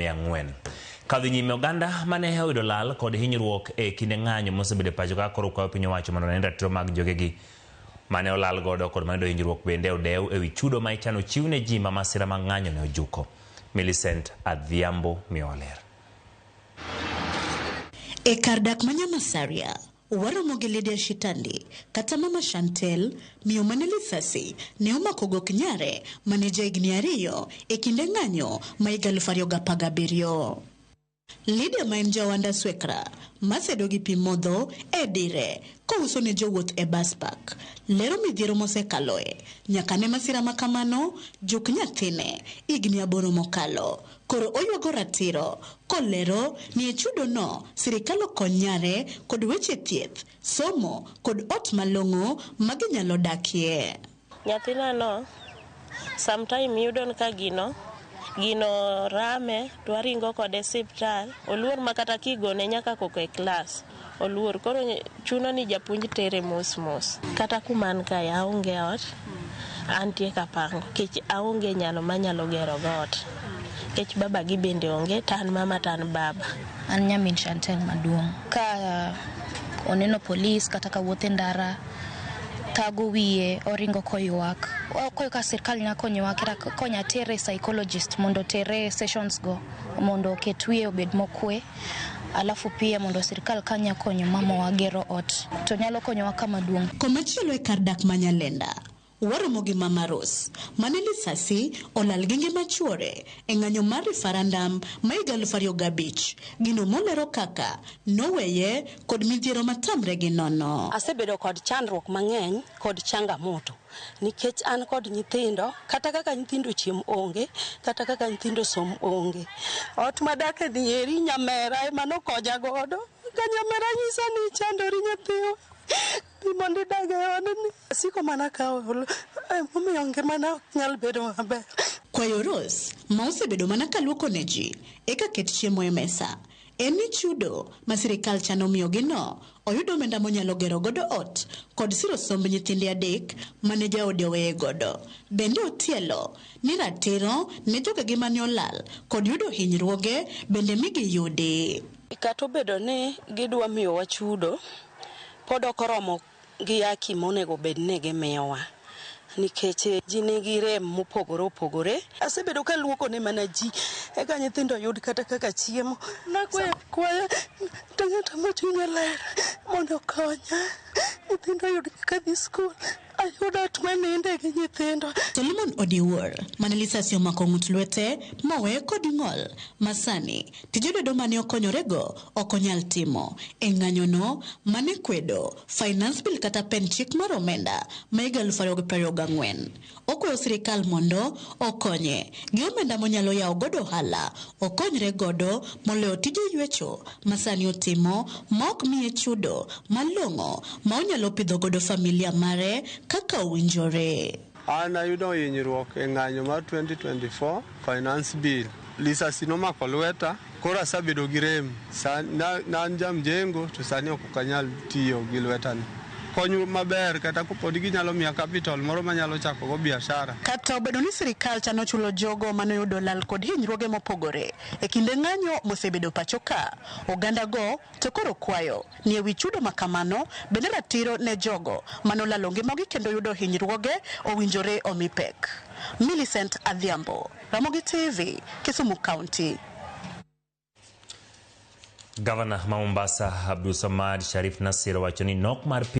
4. Kadhi nyime oganda mane oyudo lal kod hinyruok e kinde ng'anyo mosebedo e pacho ka koro kwayo piny owacho mondo one ratiro mag jogegi mane olal godo kod mayudo hinyruok bende odew ewi chudo ma ichano chiw ne ji ma masira mag ng'anyo ne ojuko. Millicent Adhiambo miyowa ler. E kar dak ma Nyamasaria, waromo gi Lydia Shitandi kata Mama Shantel, miyo mane lisasi ne omako gok nyare mane jahigni 2 e kinde ng'anyo ma higa 2017. Lydia ma en jawanda swekra masedo gi pi modho e dire kouso ne jowuoth e bus park, lero midhiero mosekaloe nyaka ne masira ma kamano juk nyathine higni 8 mokalo. Koro oywago ratiro kolero ni e chudo no sirikal okony nyare kod weche thieth, somo kod ot malong'o ma ginyalo dakie. Nyathina no sometime yudo ka gino rame to waringo kode siptal, oluor ma kata kigone nyaka koko e klas oluor, koro chuno ni japuonj tere mos mos. Kata kuma an kae aonge ot, antie kapango kech aonge nyalo manyalo gero go ot, kech baba gi bende onge, to an mama to an baba. An nyamin Shantel maduong'. Ka oneno polis kata ka wuotho e ndara, thago wiye, oringo koywak. Koyo ka sirkal nyalo konyowa kata konya tere psychologist mondo otere sessions go mondo oket wiye obed mokwe. Alafu pia mondo sirkal kanya konyo mamawa gero ot to nyalo konyowa kama duong'. Komachielo e kar dak ma Nyalenda, waromo gi Mama Rose mane lisasi olal gi ngima chuore e ng'anyo mar referendum ma higa 2005. Gino molero kaka noweye kod midhiero matamre gi nono. Asebedo kod chandruok mang'eny kod changamoto nikech an kod nyithindo, kata kaka nyithindo chiem onge, kata kaka nyithindo som onge. Ot madake ni eri nyamera ema nokonya godo. Ka nyamera nyisa ni chandori nyathiwa, bi mondo idag e odni. Asiko mana ka ol, emomiyo ngimana ok nyal bedo maber. Kwayo Rose ma osebedo mana ka luoko ne ji eka ket chiemo e mesa en ni chudo ma sirikal chano miyogi no oyudo omenda monyalo gero godo ot kod siro somb nyithinde 3 mane jaode oweye godo. Bende otielo ni ratiro ne jogegi mane olal kod yudo hinyruoge bende migi yudi. Kata obedo ni gidwa miyowa chudo, pod ok oromo gi haki monego bed ni gimiyowa, nikech ji nigi rem mopogore opogore. Asebedo kaluoko ne mana ji eka nyithindo yud kata kaka chiemo. Nakwayo akwaya to ng'ato ma chunye ler mondo okonya nyithindo oyud kaka dhi skul, ayud ot maninde gi nyithindo. Solomon Odiwuor mane lisasi omako ng'ut lwete mowe kod ng'ol masani tije lwedo mane okonyorego ok onyal timo e ng'anyono mane kwedo finance bill kata pen chik mar omenda ma higa 2024. Okwayo sirikal mondo okonye gi omenda monyalo yawo godo ohala, okonyre godo moloyo tije ywecho masani otimo ma ok miye chudo malong'o ma onyalo pidho godo familia mare kaka owinjore. An ayudo hinyruok e ng'anyo mar 2024 finance bill. Lisasi nomako lweta, koro asebedo gi rem. Na an jamjengo to sani ok anyal tiyo gi lwetani. Kony maber kata koponi ginyalo miya capital moro manyalo chako go biashara. Kata obedo ni sirikal chano chulo jogo manoyudo lal kod hinyruoge mopogore e kinde ng'anyo mosebedo pacho ka, oganda go to koro kwayo ni ewi chudo ma kamano bende ratiro ne jogo manolalo ngimagi kendo yudo hinyruoge owinjore omi pek. Millicent Adhiambo, Ramogi TV, Kisumu County. Gavana ma Mombasa Abdulsamad Sharif Nasir owacho ni nok mar